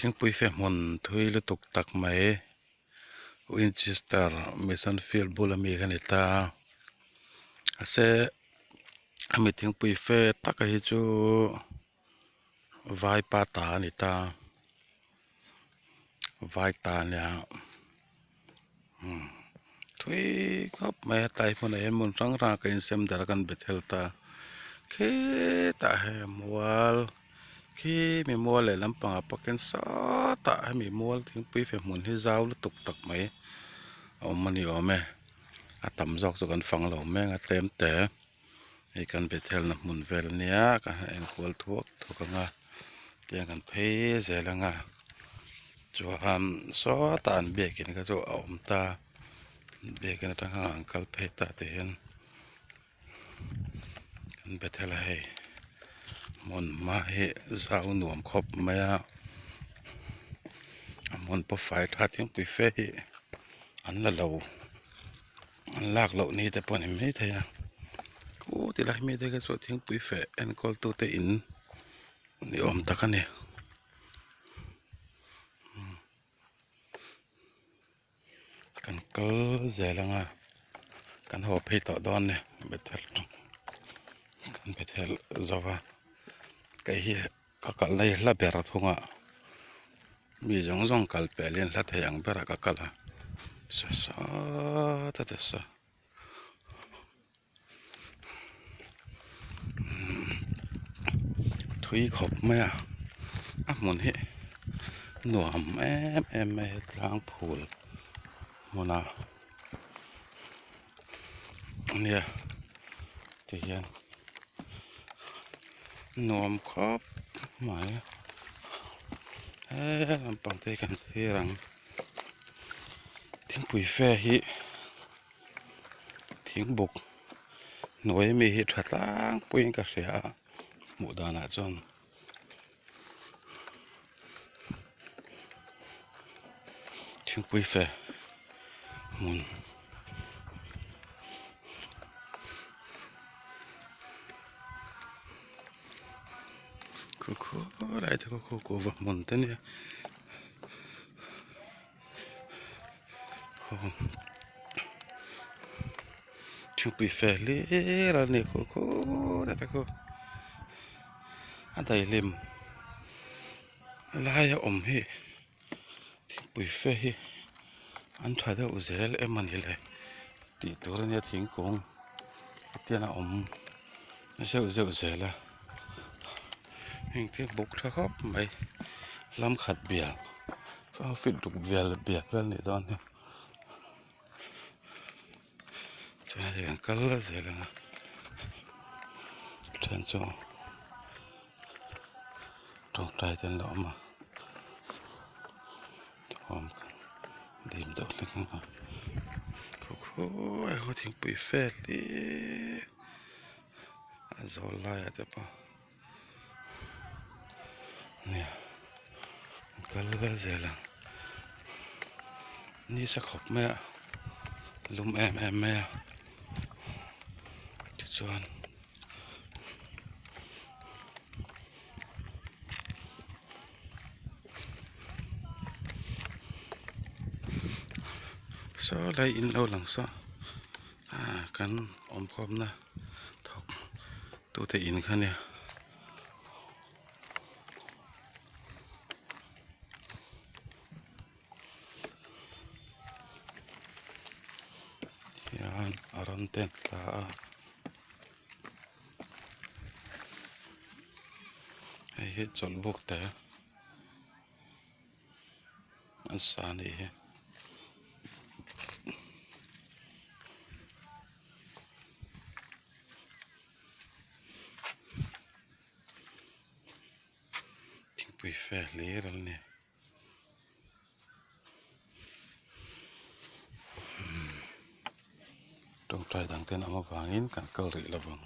Thingpui fe hmun thui lutuk tak mai Winchester mission field bula mi kha a ni ta a mahse hemi thingpui fe taka hi chu vaipa ta a ni ta vai ta a nia umm thui khawp mai a tlai hmunah hian hmun hrang hrangah kan insem darh a kan be tel ta khitah hei mual. Khi mi mual leh lampangah pawh khian sawtah hemi mual thingpui fe hmun hi zau lutuk tak mai a awm a ni awm e a tam zawk chu kan fang lo mek a tlem te hei kan bethel na hmun vel a nia kan han enkual thuak thuak ang a tiang kan phei zel ang a chuan sawtah an biakin kha chu a awm ta biakin atang khan an kal phei ta tih hian. Kan bethel a hei hmun hma hi zau nuam khawp mai a a hmun pawh fai tha thingpui fe hi an la lo an lak loh ni te pawh a ni maithei a khu ti lai mi te kha chu thingpui fe enkawl tu te in ni awm tak a ni. Kan kal zel ang a kan haw phei tawh dawn a ni bethel kan bethel zo va kei hi ka kalna hi hla ber thung a mi zawng zawng kal pel hian hla thei ang berah ka kal a sa sawt a ti sa thui khawp mai a a hmun hi nuam em em mai a tlang phul hmun a nia tihian nuam khawp mai he lampang te hi kan thlir ang thingpui fe hi. Thingbuk hnuai ami hi tha tlangpuiin ka hria a hmuh danah chuan thingpui fe hmun khu khulai te khu kuhva hmun te nia. Thingpui fe hlir a ni khaw khaw te khu a daihlim laia awm hi thingpui fe hi an tha deuh zel em a ni le tih tur a nia thingkung hetiang a awm zeuh zeuh zel a heng te buk tha khawp mai lam khat bial. Fit ruk vel biak vel anih dawn hi chuan hei an kal zel ang a then chu tawngtai te an lo awm a thawm dim deuh hlek ang a khaw khaw thingpui fel hi a zawl laiah te pawh. Nia kal zel ang nisa khawp mai a lum em em mai a tichuan saw lai in lo lang saw ah kan awm khawmna thawk. Tute in kha nia. Hian a ram te an tla a. Hei hi chawlhbuk te an sa a nih hi. Thingpui fe hlir an ni tawngtai dang ten awm avangin kan kal rih lovang.